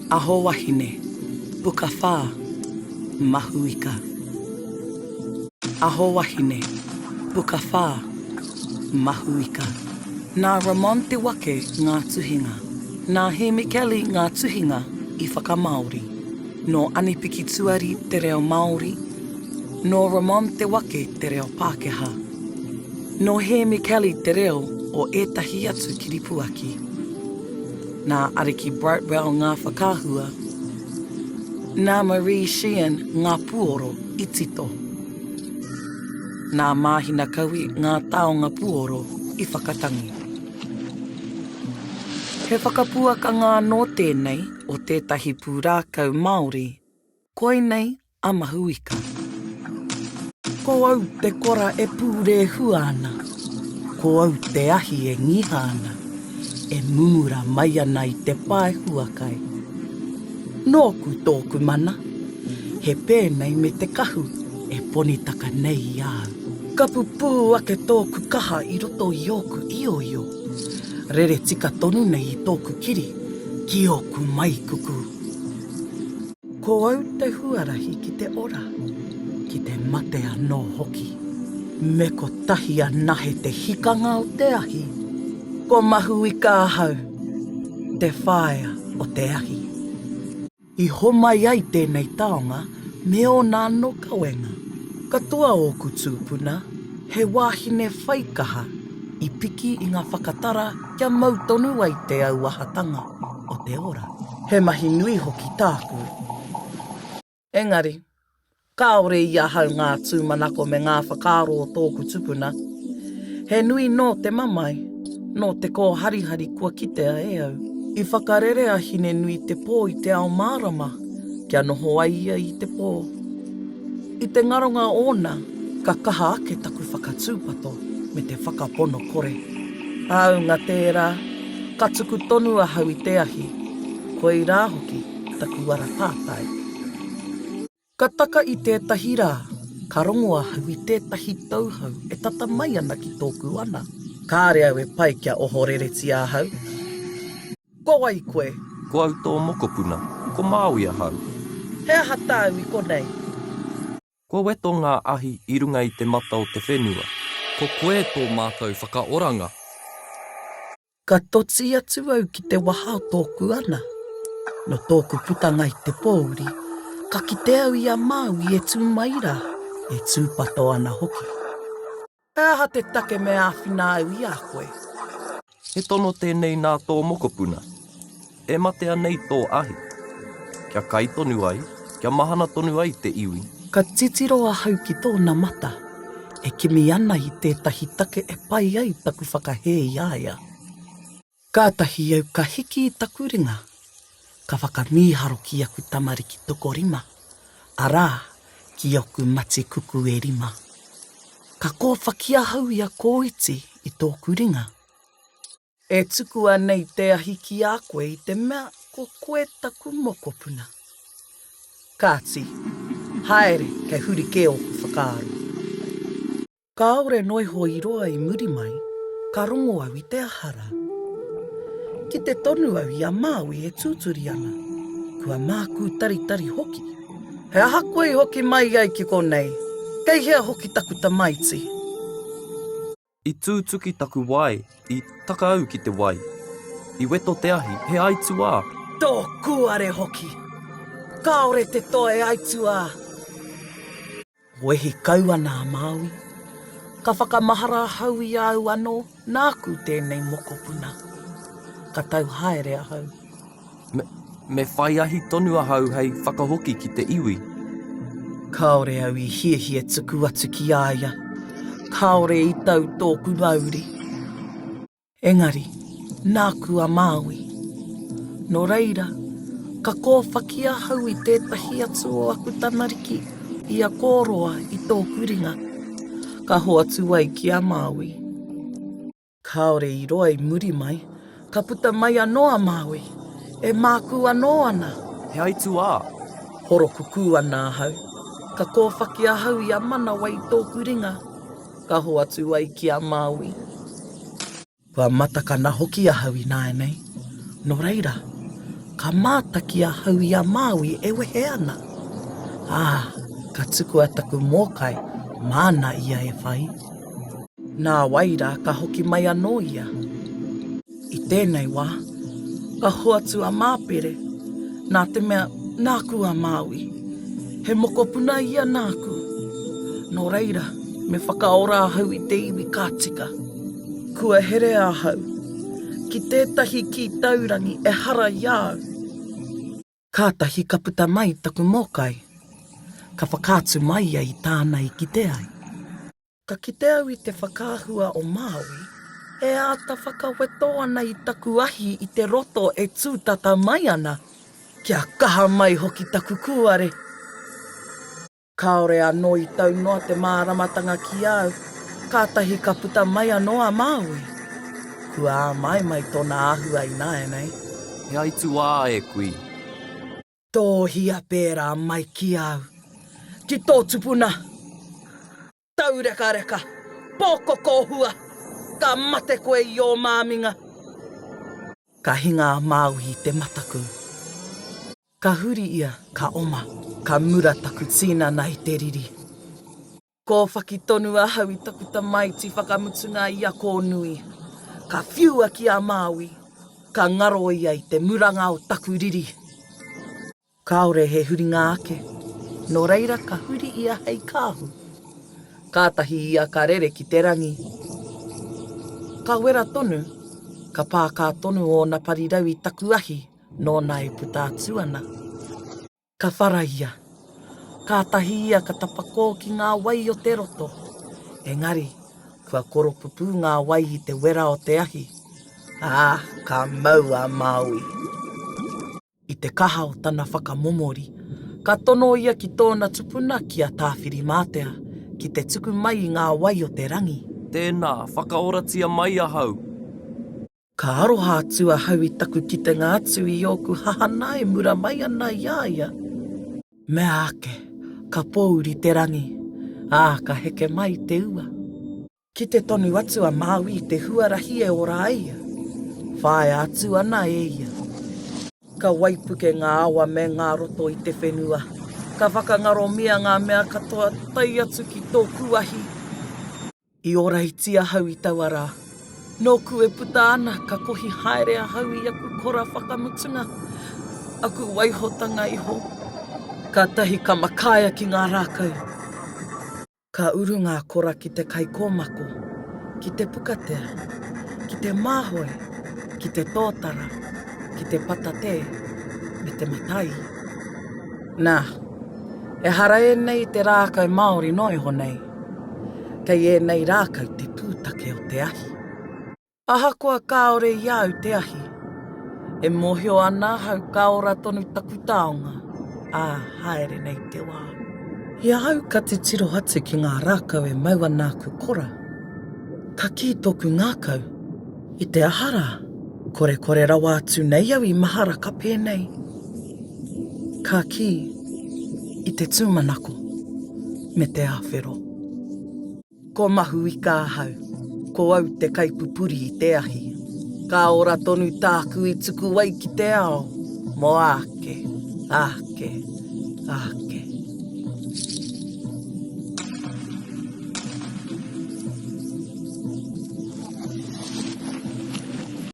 Aho Wahine, Puka Whā, Mahuika. Aho Wahine, Puka Whā, Mahuika. Nā Ramon Te Wake ngā tuhinga. Nā Hēmi Kelly ngā tuhinga i whakamāori. Nō Anipiki Tuari te reo Māori, nō Ramon Te Wake te reo Pākehā. Nō Hēmi Kelly te reo o ētahi atu kiripuaki. Nā Ariki Brightwell ngā whakaahua, nā Marie Sheehan ngā puoro i tito. Nā Māhina Kawi ngā taonga puoro i whakatangi. He whakapuakanga anō tēnei o tētahi pūrākau Māori, koinei a Mahuika. Ko au te kora e pūrēhua ana, ko au te ahi e ngiha ana, e mumura mai ana i te pae huakai. Nōku tōku mana, he pēnei me te kahu e ponitaka nei i a au. Ka pupū ake tōku kaha i roto i ōku ioio, rere tika tonu nei i tōku kiri ki ōku maikuku. Ko au te huarahi ki te ora, ki te mate anō hoki. Me kotahi anahe te hikanga o te ahi, ko Mahuika ahau, te whaea o te ahi. I homai ai tēnei taonga me ōna anō kawenga. Katoa ōku tūpuna, he wāhine whaikaha i piki i ngā whakatara kia mau tonu ai te auahatanga o te ora. He mahi nui hoki tāku. Engari, kāore i ahau ngā tūmanako me ngā whakaaro o tōku tupuna. He nui nō te mamae, nō te kōharihari kua kitea e au. I whakarere a Hine-nui-te-pō i te ao mārama, kia noho ai ia i te pō. I te ngaronga ōna, ka kaha ake taku whakatūpato me te whakapono kore. Hāunga tērā, ka tuku tonu ahau i te ahi, koirā hoki taku ara tātai. Ka taka i tētahi rā, ka rongo ahau i tētahi tauhou e tata mai ana ki tōku ana. Kāre au e pai kia ohoreretia ahau. Ko wai koe? Ko au tō mokopuna, ko Māui ahau. He aha tāu i konei? Kua weto ngā ahi i runga i te mata o te whenua. Ko koe tō mātou whakaoranga. Ka toti atu au ki te waha o tōku ana. Nō tōku putanga i te pōuri, ka kite au i a Māui e tū mai rā, e tūpato ana hoki. He aha te take me āwhina au i a koe? He tono tēnei nā tō mokopuna. E matea nei tō ahi. Kia kai tonu ai, kia mahana tonu ai te iwi. Ka titiro ahau ki tōna mata, e kimi ana i tētahi take e pai ai taku whakahē i a ia. Kātahi au ka hiki i taku ringa, ka whakamīharo ki aku tamariki tokorima, arā, ki oku mati kuku e rima. Ka kōwhaki ahau i a Kōiti i tōku ringa. E tukua nei te ahi ki a koe i te mea ko koe taku mokopuna. Kāti, haere kei huri kē ōku whakaaro. Kāore noa iho i roa i muri mai, ka rongo au i te aha rā. Kite tonu au i a Māui e tūturi ana, kua mākūtaritari hoki. He aha koe i hoki mai ai ki konei? Kei hea hoki taku tamaiti? I tūtuki taku wae, i taka au ki te wai. I weto te ahi, he aituā! Tō kūare hoki! Kāore te toa e aituā! Wehi kau ana a Māui. Ka whakamahara ahau i a au anō, nāku tēnei mokopuna. Ka tau haere ahau. Me, me whai ahi tonu ahau hei whakahoki ki te iwi. Kāore au i hiahia tuku atu ki a ia. Kāore i tau tōku mauri. Engari, nāku a Māui. Nō reira, ka kōwhaki ahau i tētahi atu o aku tamariki, i a Kōroa i tōku ringa, ka hoatu ai ki a Māui. Kāore i roa i muri mai, ka puta mai anō a Māui, e mākū anō ana. He aituā! Horokukū ana ahau. Ka kōwhaki ahau i a Manawa i tōku ringa. Ka hoatu ai ki a Māui. Kua matakana hoki ahau ināianei, nō reira, Ka mātaki ahau i a Māui e wehe ana. Ā, ka tukua taku mōkai, māna ia e whai. Nāwai rā ka hoki mai anō ia. I tēnei wā, ka hoatu a Māpere, nā te mea nāku a Māui. He mokopuna ia nāku. Nō reira, me whakaora ahau i te iwi ka tika. Kua herea ahau ki tētahi kī taurangi ehara i a au. Kātahi ka puta mai taku mōkai. Ka whakaatu mai ia i tāna i kite ai. Ka kite au i te whakaahua o Māui e āta whakaweto ana i taku ahi i te roto e tūtata mai ana, kia kaha mai hoki taku kūare. Kāore anō i tau noa te māramatanga ki a au, kātahi ka puta mai anō a Māui. Kua āmaimai tōna āhua ināianei. He aituā e kui. Tōhia pērā mai ki a au. Ki tō tupuna! Taurekareka! Pōkokōhua! Ka mate koe i ō māminga! Ka hinga a Māui i te mataku. Ka huri ia, ka oma, ka mura taku tīnana i te riri. Kōwhaki tonu ahau i taku tamaiti whakamutunga i a Kōnui. Ka whiua ki a Māui, ka ngaro ia i te muranga o taku riri. Kāore he huringa ake, nō reira ka huri ia hei kāhu. Kātahi ia ka rere ki te rangi. Ka wera tonu, ka pākā tonu ōna parirau i taku ahi nōna e puta atu ana. Ka whara ia. Kātahi ia ka tapakō ki ngā wai o te roto. Engari, kua koropupū ngā wai i te wera o te ahi, ā, ka mau a Māui. I te kaha o tana whakamomori, ka tono ia ki tōna tupuna ki a Tāwhirimātea ki te tuku mai i ngā wai o te rangi. Tēnā, whakaoratia mai ahau! Ka aroha atu ahau i taku kitenga atu i ōku hahana e mura mai ana i a ia. Mea ake, ka pōuri te rangi, ā, ka heke mai te ua. Kite tonu atu a Māui i te huarahi e ora ai ia. Whāia atu ana e ia. Ka waipuke ngā awa me ngā roto i te whenua. Ka whakangaromia ngā mea katoa tae atu ki tōku ahi. I ora iti ahau i taua rā. Nōku e puta ana ka kohi haere ahau i aku kora whakamutunga, aku waihotanga iho. Kātahi ka makaia ki ngā rākau. Ka uru ngā kora ki te kaikōmako, ki te pukatea, ki te māhoe, ki te tōtara, ki te patatē, me te mataī. Nā, ehara ēnei i te rākau Māori noa iho nei. Kei ēnei rākau te pūtake o te ahi. Ahakoa kāore i a au te ahi, e mōhio ana ahau ka ora tonu taku taonga, ā, haere nei te wā. I a au ka titiro atu ki ngā rākau e mau ana aku kora, ka kī tōku ngākau, i te aha rā? Korekore rawa atu nei au i mahara ka pēnei. Ka kī, i te tūmanako, me te āwhero. Ko Mahuika ahau, ko au te kaipupuri i te ahi. Ka ora tonu tāku i tuku ai ki te ao, mō āke, āke, āke.